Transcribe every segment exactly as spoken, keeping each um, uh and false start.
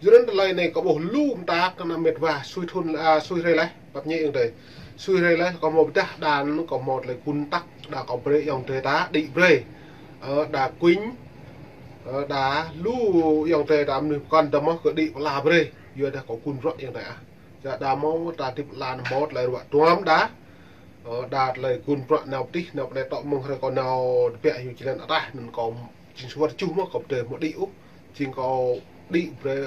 Yua anŭn tơlơi anai kâo ƀuh lu mơta kơ ană mĕt wa sui thun, a, sui hrơi laih, pap ñe ayŏng adơi. Sui hrơi laih kâo hmâo pơdah đa anŭn kâo hmâo tơlơi gun tăk đa kâo brơi ayŏng adơi ta đĭ brơi. Ơ, đa kuing, ơ, đa lu ayŏng adơi ta mơnuih pơkŏn ta mơ̆ kơ đĭ pơala brơi. Yua dah kâo gun bruă ayŏng adơi ah. Ča đa hmâo ta hơdip lăn hmâo tơlơi ruă tuam đa. Ơ, đa tơlơi gun bruă nao pơtih, nao pơnai tŏ mơ̆ng hrơi kâo nao tơbiă hyu jơlan ataih, anŭn kâo jing suwăt čuh mơ̆ kâo pơdơi hmâo đĭ ôh. Jing kâo đĭ brơi,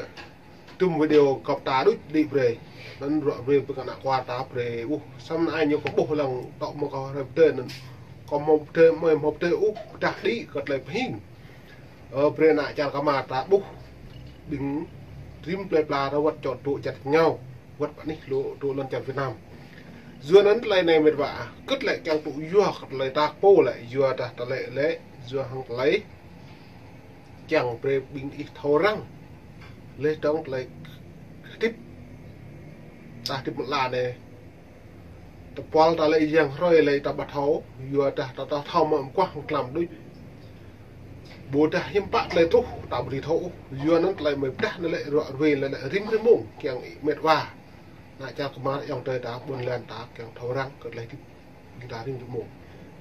tŭm video kâo ta đuč đĭ brơi. Anŭn ruă brơi pơ kơ ană kuar ta brơi. Ơ, samơ̆ anai ñu kâo ƀuh lăng tŏ mơ̆ng kâo hrơi pơdơi anŭn. Kâo hmâo pơdơi, mơi hmâo pơdơi ôh, pơdah đĭ kơ tơlơi pơhing. Ơ, brơi ană čar kơmar ta ƀuh. Ƀing rĭm plơi pla ta wơ̆t čŏt dŏ čar ngao. Wơ̆t pơ anih lu dŏ lŏn čar Việt Nam. Yua anŭn tơlơi anai mĕt wa ah. Kơt lĕ kiăng tŭ yua kơ tơlơi ta pô lĕ yua dah tơlơi lĕ yua hăng tơlơi kiăng brơi ƀing ih thâo răng. Laih dơ̆ng tơlơi hơdip. Ta hơdip mơ̆ la anai. Tơpul ta lĕ yang hrơi lĕ ta ƀu thâo, yua dah ta, ta thâo mă mơguah hăng tlam đuč. Ƀôdah hiư̆m pă tơlơi truh, ta ƀu dưi thâo ôh. Yua anŭn tơlơi mơi pơdah anai lĕ ruă ruê lĕ, lĕ rĭm rĭm mông, kiăng mĕt wa. Ană čar kơmar ayŏng adơi ta ƀôn lan ta kiăng thâo răng kơ tơlơi hơdip ƀing ta rĭm rĭm mông.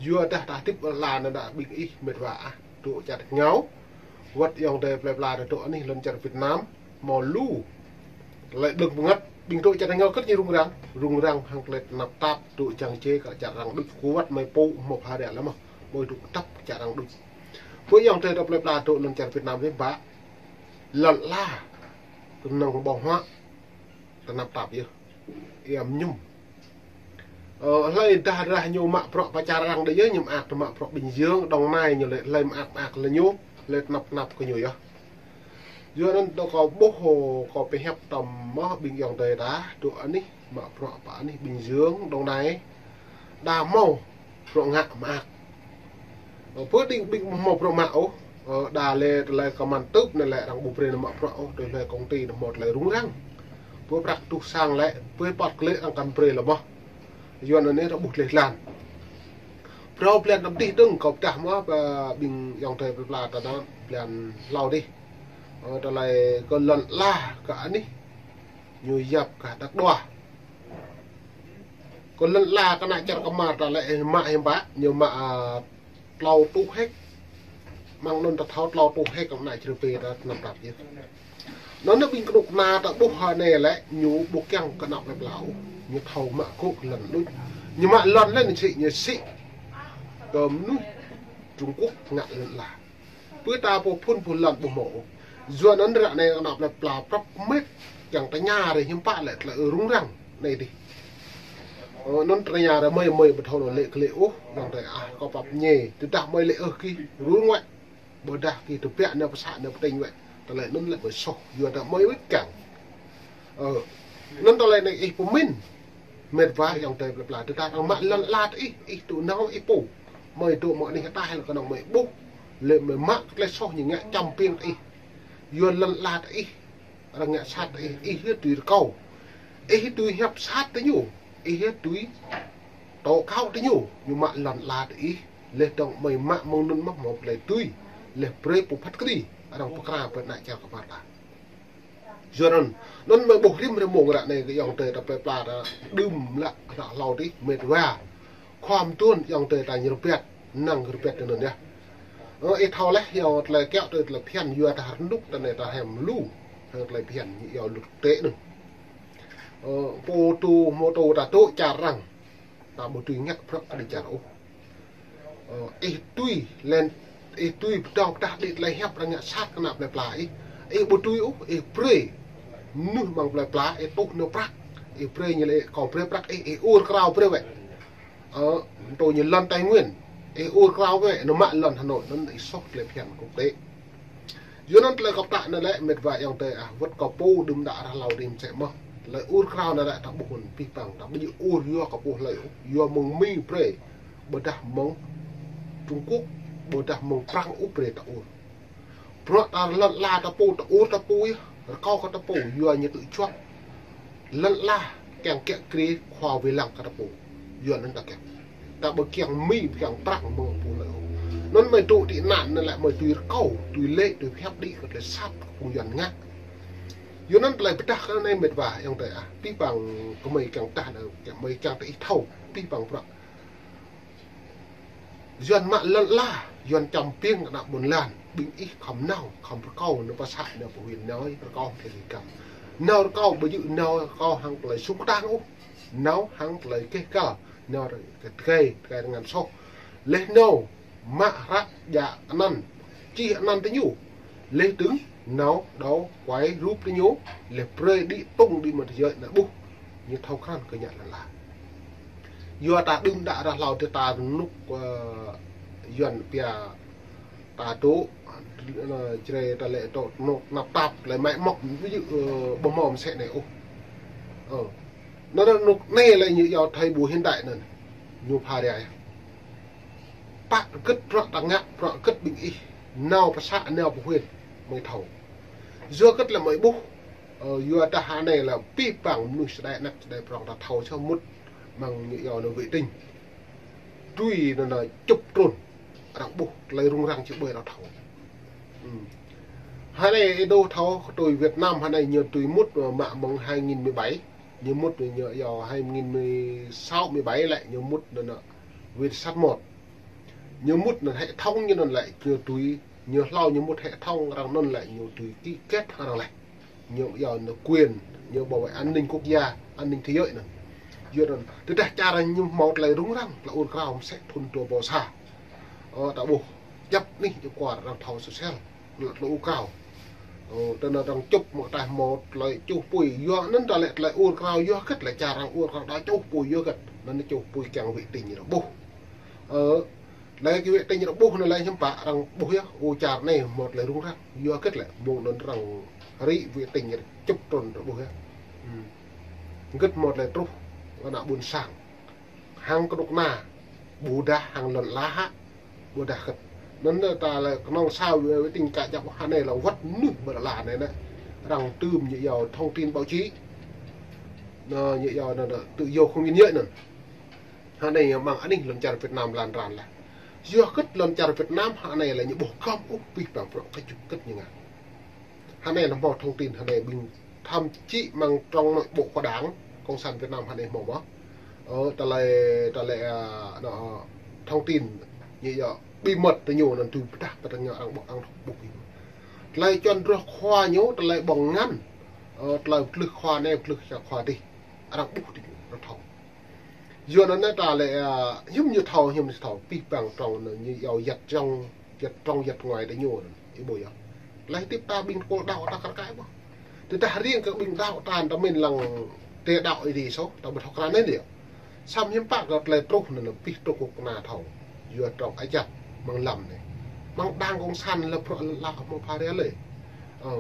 Yua dah ta hơdip la anai đa ƀing ih mĕt wa ah, dŏ čar ngao. Wơ̆t ayŏng adơi plơi pla ta dŏ anih lŏn čar Việt Nam. Hmâo lu tơlơi đơ̆ng bơngăt, ƀing dŏ čar ngao kơt ñu rŭng răng, rŭng răng hăng tơlơi tơnap tap dŏ jăng jê kơ čar arăng đuč. Kơ wơ̆t mơi pô hmâo pha rĕ lăm mơ̆, mơi dŏ tăp čar arăng đuč. Pơ ayŏng adơi ta plơi pla dŏ lŏn čar Việt Nam anai ƀă, lŏn la, kơnơ̆ng ƀơ̆ng huă, tơnap tap yơh. Iăm ñum. Ơ, hlơi dah dah ñu mă bruă pơ čar arăng đơi yơh, ñu mơak tơ mă bruă Bình Dương, Đồng Nai ñu lĕ, hlơi mơak mơak lĕ ñu, hlơi tơnap tơnap kơ ñu yơh. Yua anŭn dŏ kâo ƀuh, kâo pơhiăp tơm mơ̆ ƀing ayŏng adơi ta, dŏ anih, mă bruă pơ anih Bình Dương, Đồng Nai. Đa hmâo bruă ngă mơak. Ơ, pơ đing ƀing hmâo bruă mă ôh, ơ, đa lĕ tơlơi kơman tŭp anai lĕ arăng ƀu brơi nao mă bruă ôh, tơlơi công ty anai hmâo tơlơi rŭng răng. Pơ prăk tuh sang lĕ, pơ păt klĕ arăng kăn brơi lăm mơ̆. Yua anŭn anai arăng ƀuh tơlơi lăn. Phrâo blan năm dih dơ̆ng kâo pơdah mơ̆, ƀing ayŏng adơi plơi pla ta anŭn blan hlâo dih. Ơ, tơlơi kơ lŏn la kơ anih. Ñu yap kơ đăk đua. Kơ lŏn la kơ ană čar kơmar ta lĕ, ơ, mă hiư̆m pă, ñu mă, a, tlâo tuh héc. Mơ̆ng anŭn ta thâo tlâo tuh héc kơ ană čar pê ta tơnap tap yơh. Anŭn anai ƀing kơnuk kơna ta ƀuh hơnai lĕ, ñu ƀu kiăng kơ ană plơi pla ôh. Ñu thâo mă gŏ kơ lŏn đuč. Ñu mă lŏn lĕ ñu sĭ, ñu sĭ. Kơ mơnuih Trung Quốc ngă lŏn la. Pơ ta pô phun pô lŏn ƀu hmâo ôh. Yua anŭn ră anai ană plơi pla prăp mĕt kiăng tơña rai hiư̆m pă lĕ tơlơi rŭng răng anai dih. Ơ, anŭn tơña rai mơi mơi ƀu thâo lĕ kơ lĕ ôh, ayŏng adơi ah, kâo pap ñe, tơdah mơi lĕ ơ kih rŭng wĕ. Ƀôdah kih tơbiă nao pơ să nao pơ tỉnh wĕ. Tơlơi anŭn lĕ mơi soh, yua dah mơi wĕ kiăng. Ơ, anŭn tơlơi anai ih pơmĭn. Mĕt wa ayŏng adơi plơi pla, tơdah arăng mă lŏn la tơ ih, ih dŏ nao ih pô. Mơi dŏ mơ̆ng anih ataih lĕ kơnơ̆ng mơi ƀuh. Lĕ mơi mă kơ tơlơi soh ñu ngă čăm piêng tơ ih. Yua lŏn la tơ ih, arăng ngă sat tơ ih, ih yơh dưi rơkâo. Ih dưi hiăp sat tơ ñu, ih yơh dưi tŏ kâo tơ ñu, ñu mă lŏn la tơ ih. Laih dơ̆ng mơi mă mơ̆ng anŭn mơ̆ hmâo tơlơi dưi, laih brơi pơphat kơđi, arăng pơkra pơ ană čar kơmar ta. Yua anŭn, anŭn mơi ƀuh rĭm rĭm mông ră anai kơ ayŏng adơi ta plơi pla ta đưm lă hlâo hlâo dih, mĕt wa. Khua mơtuôn ayŏng adơi ta ñu rơbat, năng rơbat tơ anŭn yơh. Ơ, ih thâo laih, ayŏng tơlơi kiaŏ tơ tơlơi phiăn, yua dah rơnŭk ta anai ta hiam lu, hăng tơlơi phiăn, ñu iâu luật tế anŭn. Ơ, pô tô, mô tô ta dŏ čar arăng, ta ƀu dưi ngă bruă kơ đĭ čar ôh. Ơ, ih dưi lĕ, ih dưi pơtô pơdah đĭ tơlơi hiăp arăng ngă sat kơ ană plơi pla ih. Ih ƀu dưi ôh, ih brơi. Mơnuih mơ̆ng plơi pla, ih tuh nao prăk. Ih brơi ñu lĕ kâo brơi prăk ih, ih ur krao brơi wĕ. Ơ, tô ñu lŏn Tây Nguyên. Ih ur krao wĕ, nao mă lŏn Hà Nội, anŭn ih soh tơlơi phiăn quốc tế. Yua anŭn tơlơi kâo pơtă anai lĕ, mĕt wa ayŏng adơi ah, wơ̆t kâo pô đưm đă ră hlâo dih mơsĕ mơ̆. Tơlơi ur krao anai lĕ ta ƀuh hŭn pih păng, ta ƀu djơ̆ ur yua kâo pô hlơi ôh. Yua mơ̆ng Mi brơi, ƀôdah mơ̆ng Trung Quốc, ƀôdah mơ̆ng Prăng ôh brơi ta ur. Bruă ta lŏn la ta pô ta ur ta pô yơh, rơkâo kơ ta pô, yua ñu tŭ čuăt. Lŏn la kiăng kiă kriê khua wai lăng kơ ta pô. Yua anŭn ta kiăng. Ta ƀu kiăng Mi, ƀu kiăng Prăng mơ̆ng pô hlơi ôh. Anŭn mơi dŏ tị nạn anŭn lĕ mơi dưi rơkâo, dưi lĕ, dưi hiăp đĭ kơ tơlơi sat kơ phung Yuan ngă. Yua anŭn tơlơi pơdah kơ anai met wa ayŏng adơi ah. Pih pang kơmơi kiăng pơdah anai, kơmơi kiăng tơ ih thâo, pih pang prăk. Yuan mă lŏn ala, Yuan čăm piêng kơ ană ƀôn lan, ƀing ih khŏm nao, khŏm rơkâo, nao pơsă, nao pơhuĭ, nao rơkâo tơlơi kăm. Nao rơkâo, ƀu djơ̆ nao rơkâo hăng tơlơi suk tang ôh. Nao hăng tơlơi keh kal, nao tơkai, tơkai tơngan soh. Laih nao mă hră djă anăn, čih anăn tơ ñu. Laih dơ̆ng nao đao kuai rup tơ ñu, laih brơi đĭ tŏng đĭ mơ̆ng tơjơi ană ƀuh. Ñu thâo krăn kơ ñă lăn ala. Yua ta đưm đă ră hlâo tơ ta rơnŭk, ơ, Yuan pia ta tŭ, ơ, Jrai ta lĕ tŭ rơnŭk tơnap tap, lĕ mă mŏk, ví dụ, ơ, ƀu hmâo mơsĕ anai ôh. Ơ. Anŭn rơnŭk anai lĕ ñu iâu thời buổi hiện đại anŭn. Ñu pha rai. Pă hơget bruă ta ngă, bruă hơget ƀing ih nao pơsă, nao pơhuĭ, mơi thâo. Yua hơget lĕ mơi ƀuh, ơ, yua dah hơnai lĕ pih pang mơnuih sơđai anak sơđai prŏng ta thâo čơ mŭt mơ̆ng ñu iâu anŭn vệ tinh. Tui anŭn čŭp trŭn, arăng ƀuh tơlơi rŭng răng či ƀơi arăng thâo. Ưm. Hơnai ih dŏ thâo tui Việt Nam hơnai ñu tui mŭt, ơ, mă mơ̆ng hai nghìn mười bảy. Ñu mŭt ñu iâu hai nghìn mười sáu mười bảy lĕ ñu mŭt anŭn, anŭn Viasat một. Ñu mŭt anŭn hệ thống ñu anŭn lĕ ñu tui, ñu hlâo ñu mŭt hệ thống arăng anŭn lĕ ñu tui ký kết arăng lĕ. Ñu iâu anŭn quyền, ñu bảo vệ an ninh quốc gia, an ninh thế giới anŭn. Yua anŭn, tơdah čar ñu hmâo tơlơi rŭng răng, tơlơi ur krao mơsĕ thŭn dua rơbâo sa. Ơ, ta ƀuh, djăp anih djăp kwar arăng thâo sôsial. Lŏ tơlơi ur krao. Ơ, tơnă arăng čŭp mơ̆ ataih hmâo tơlơi čuh apui. Yua anŭn ta lĕ tơlơi ur krao yua hơget lĕ čar arăng ur krao đa čuh apui yua hơget. Anŭn čuh apui kiăng vệ tinh arăng ƀuh. Ơ, lĕ kơ vệ tinh arăng ƀuh anŭn lĕ hiư̆m pă arăng ƀuh yơh. Ơ, čar anai hmâo tơlơi rŭng răng. Yua hơget lĕ mơ̆ng anŭn arăng rĭ vệ tinh arăng čŭp trŭn arăng ƀuh yơh. Ưm. Hơget hmâo tơlơi truh ană ƀôn sang. Hăng kơnuk kơna, ƀôdah hăng lŏn ala hă, ƀôdah hơget. Anŭn ta lĕ kơnơ̆ng sa wê, wê tinh ka djăp hơnai lĕ wăt mơnuih ƀơi lŏn ala anai nă. Arăng tơm ñu iâu thông tin báo chí. Anŭn ñu iâu anŭn, anŭn tự do không biên giới anŭn. Hơnai mơ̆ng anih lŏn čar Việt Nam lan ran lĕ. Yua hơget lŏn čar Việt Nam hơnai lĕ ñu ƀuh kăm ôh pih pang bruă kơčŭk kơčŭk ñu ngă. Hơnai lĕ hmâo thông tin, hơnai ƀing thậm chí mơ̆ng trong nội bộ của Đảng Cộng sản Việt Nam hơnai hmâo mơ̆. Ơ, tơlơi, tơlơi, ơ, anŭn, ơ, thông tin, ñu iâu bí mật tơ ñu anŭn tui pơdah pơdah ñu arăng ƀuh, arăng ƀuh. Tơlơi čuăn drŏh khua ñu, tơlơi ƀơ̆ng ngăn, ơ, tơlơi plưh khua anai, plưh sa khua adih. Arăng ƀuh tơ ñu, arăng thâo. Yua anŭn anai ta lĕ, ơ, hiư̆m ñu thâo, hiư̆m ñu thâo, pih pang trong anŭn ñu iâu yăt trong, yăt trong, yăt ngoai tơ ñu anŭn, ih ƀuh yơh. Laih tip ta ƀing tơpul đaŏ ta kar kaĭ ƀuh. Tơdah riêng kơ ƀing đaŏ ta, ta mĭn lăng tơ đaŏ ih dih soh, ta ƀu thâo krăn anai yơh. Samơ̆ hiư̆m pă kơ tơlơi truh anŭn, anŭn pih truh kơ kơna thâo. Yua trong ajăp mơ̆ng lăm anai. Mơ̆ng Đảng Cộng sản lĕ bruă lă hmâo pha rai lĕ. Ơ.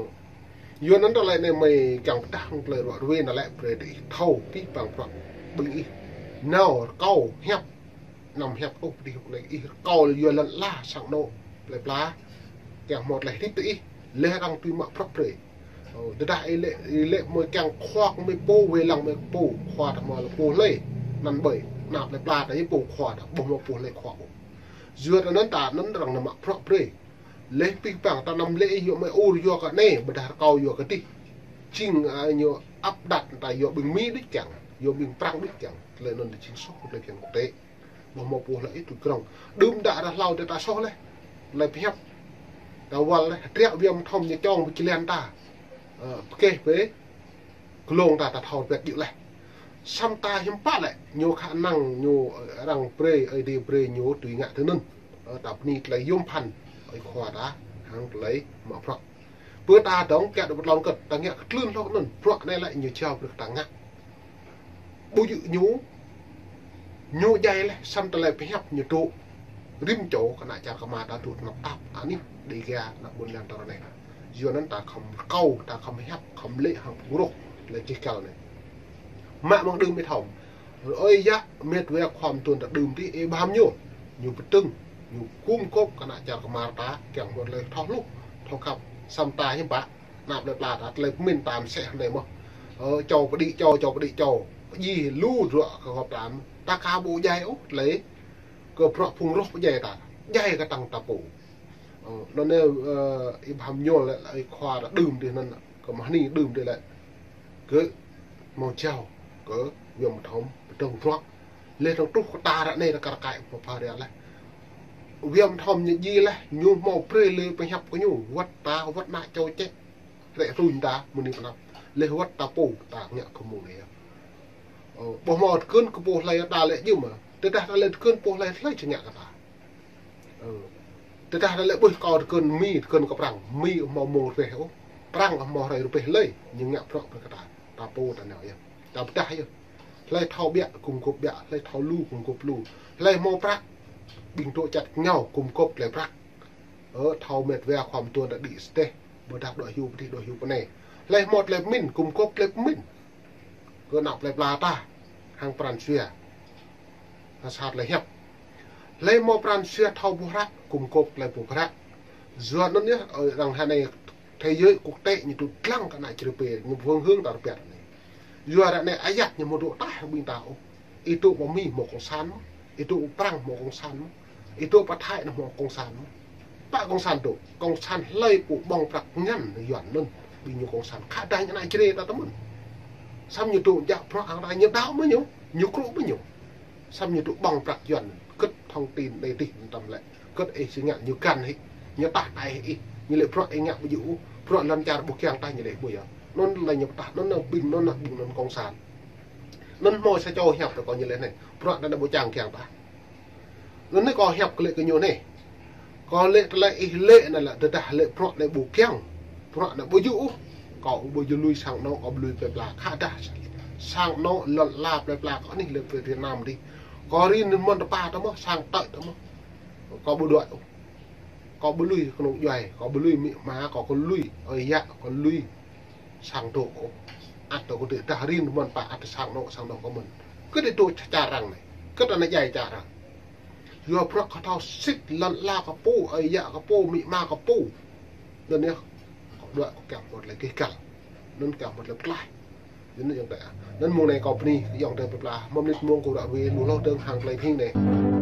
Yua anŭn tơlơi anai mơi kiăng pơdah hăng tơlơi ruă ruê anŭn lĕ brơi tơ ih thâo pih pang bruă ƀing ih. Nao rơkâo hiăp, anăm hiăp ôh pơdih ôh anai ih rơkâo lĕ yua lŏn ala sang anŏ plơi pla. Kiăng hmâo tơlơi hơdip tơ ih, laih arăng tui mă bruă brơi. Ơ, tơdah ih lĕ, ih lĕ mơi kiăng khua kơ mơi pô, wai lăng mơi pô, khua ta hmâo lĕ pô hlơi. Anăn ƀơi, ană plơi pla ta yơh pô khua ta, ƀu hmâo pô hlơi khua ôh. Yua anŭn ta anŭn arăng nao mă bruă brơi. Laih pih pang ta anăm lĕ yua mơi ur yua kơ anai, ƀôdah rơkâo yua kơ adih. Jing, ơ, ñu áp đặt ta yua ƀing Mi đôč kiăng, yua ƀing Prăng đôč kiăng. Tơlơi anŭn jing soh tơlơi phiăn quốc tế. Ƀu hmâo pô hlơi ih tui krŏng. Đưm đă ră hlâo tơ ta soh laih. Tơlơi pơhiăp. Ta wăl laih, hơdră wơ̆t mơ̆ng thŏm ñu čŏng pơ jơlan ta. Ơ, pơkeh pơ glông ta, ta thâo rơbet djơ̆ laih. Samơ̆ ta hiư̆m pă lĕ, ñu khả năng ñu, ơ, arăng brơi, Ơi Adai brơi ñu tui ngă tui anŭn. Ơ, ta bơni tơlơi yôm phăn, ơi khua ta, hăng tơlơi mă bruă. Pơ ta dŏng kiăng dŏ pơtlŏn kơ̆t, ta ngă kơ tlưn hlŏk anŭn, bruă anai lĕ ñu jao brơi kơ ta ngă. Ƀu djơ̆ ñu, ñu djai laih, samơ̆ tơlơi pơhiăp ñu dŏ. Rĭm čô kơ ană čar kơmar ta dŏ tơnap tap, anih Dêga, ană ƀôn lan ta ră anai. Yua anŭn ta khŏm rơkâo, ta khŏm hiăp, khŏm lĕ hăng pơgruh, lĕ čih kal anai. Mă mơ̆ng đưm ih thŏm. Ơi yă, met wa khua mơtuan ta đưm adih, Ê Bham Nhôl. Ñu pơtưng, ñu gum gôp kơ ană čar kơmar ta, kiăng hmâo tơlơi thâo hluh, thâo khăp, samơ̆ ta hiư̆m pă, ană plơi pla ta, tơlơi pơmĭn ta mơsĕ hơnai mơ̆n. Ơ, čô pơđĭ čô, čô pơđĭ čô, pơdjai lu ruă kơ gŏp ta, ta aka ƀu djai ôh, tơlơi kơ bruă phung roh pơdjai ta, djai kơ tăng ta pô. Ơ, anŭn anai, ơ, Ê Bham Nhôl lĕ, lĕ ơi khua ta đưm adih anŭn. Kơ mơ̆ng anai đưm tơlơi kơ hmâo jao kơ Viêm Thom pơdơ̆ng bruă. Lĕ tơ̆ng truh kơ ta ră anai rơkar kaĭ pơpha ră lĕ. Viêm Thom ñu djai lĕ, ñu hmâo brơi lĕ pơhiăp kơ ñu, wơ̆t ta, wơ̆t ană čô čĕ. Rĕ hrŭn ta, mơ̆ng anai pơ anăp. Lĕ wơ̆t ta pô, ta ngă kơ mơ̆ng anai. Ơ, ƀu hmâo tơkơn kơ pô hlơi ta lĕ djơ̆ mơ̆. Tơdah ta lĕ tơkơn pô hlơi, hlơi či ngă kơ ta. Ơ. Tơdah ta lĕ ƀuh kâo tơkơn Mi, tơkơn kơ Prăng. Mi hmâo mông rơbeh ôh. Prăng hmâo hrơi rơbeh lơi. Ñu ngă bruă brơi kơ ta. Ta pô ta nao yơh. Ta pơdah yơh. Hlơi thâo ƀiă gum gôp ƀiă. Hlơi thâo lu gum gôp lu. Hlơi hmâo prăk. Ƀing dŏ čăt kơngiao gum gôp tơlơi prăk. Ơ, thâo met wa khua mơtuan ta đĭ sơdeh. Ƀôdah dŏ hyu pơdih dŏ hyu pơnai. Hlơi hmâo tơlơi pơmĭn gum gôp tơlơi pơmĭn. Kơ ană plơi pla ta, hăng pran jua. Ha sat lĕ hiăp. Hlơi hmâo pran jua thâo boh hră, gum gôp tơlơi boh hră. Yua anŭn yơh, ơ, arăng hơnai thế giới quốc tế ñu tŭ lăng kơ ană čri pê, ñu phương hướng ta rơpiat anai. Yua ră anai ayăt ñu hmâo dŏ tah ƀing ta ôh. Ih dŏ pơ Mi hmâo cộng sản mơ̆n. Ih dŏ pơ Prăng hmâo cộng sản mơ̆n. Ih dŏ pơ Thái anŭn hmâo cộng sản mơ̆n. Pă cộng sản dŏ, cộng sản hlơi pô ƀơ̆ng prăk ngăn Yuan anŭn, ƀing ñu cộng sản khă dah ñu ană čri ta tơmơ̆n. Samơ̆ ñu dŏ jak bruă hăng ta ñu đaŏ mơ̆ ñu, ñu krŭ mơ̆ ñu. Samơ̆ ñu dŏ ƀơ̆ng prăk Yuan, kơ̆t thông tin anai dih tơm lĕ, kơ̆t ih či ngă ñu găn hĭ, ñu tah ai hĭ, ñu lĕ bruă ih ngă ƀu djơ̆ ôh, bruă lŏn čar ƀu kiăng tah ñu lĕ ƀu yơh. Anŭn lĕ ñu pơtah, anŭn ană ƀing, anŭn ană ƀing anŭn cộng sản. Anŭn hmâo sa čô hiăp tơ kâo ñu lĕ anai, bruă anŭn ƀu čang kiăng tah. Anŭn anai kâo hiăp kơ lĕ kơ ñu anai. Kâo lĕ tơlơi ih lĕ anai lĕ tơdah lĕ bruă anai ƀu kiăng. Bruă anai ƀu djơ̆ ôh. Kâo ƀu djơ̆ lui sang anŏ, kâo ƀu lui plơi pla khă dah. Sang anŏ lŏn ala plơi pla kâo anih lĕ Việt Nam dih. Kâo rin mơ̆n tơpă tơmơ̆, sang tơ̆ tơmơ̆. Kâo ƀu đuaĭ ôh. Kâo ƀu lui kơnung djuai, kâo ƀu lui amĭ ama, kâo kơ lui ơi yă, kâo lui sang dŏ kâo. Ăt tơ kâo tơdah rin mơ̆n pă ăt tơ sang anŏ, sang anŏ kâo mơ̆n. Kơ tơdŏ čar arăng anai. Kơ tơnă djai čar arăng. Yua bruă kâo thâo sĭt lŏn ala kâo pô, ơi yă kâo pô, amĭ ama kâo pô. Anŭn yơh, kâo đuaĭ kâo kiăng hmâo tơlơi gêh găl. Anŭn kiăng hmâo tơlơi pơklaih. Anŭn yơh tơ. Anŭn mông anai kâo bơni, ayŏng adơi plơi pla, mơ̆ng mơnit mông kâo ră ruai lu hloh dơ̆ng hăng tơlơi hing anai.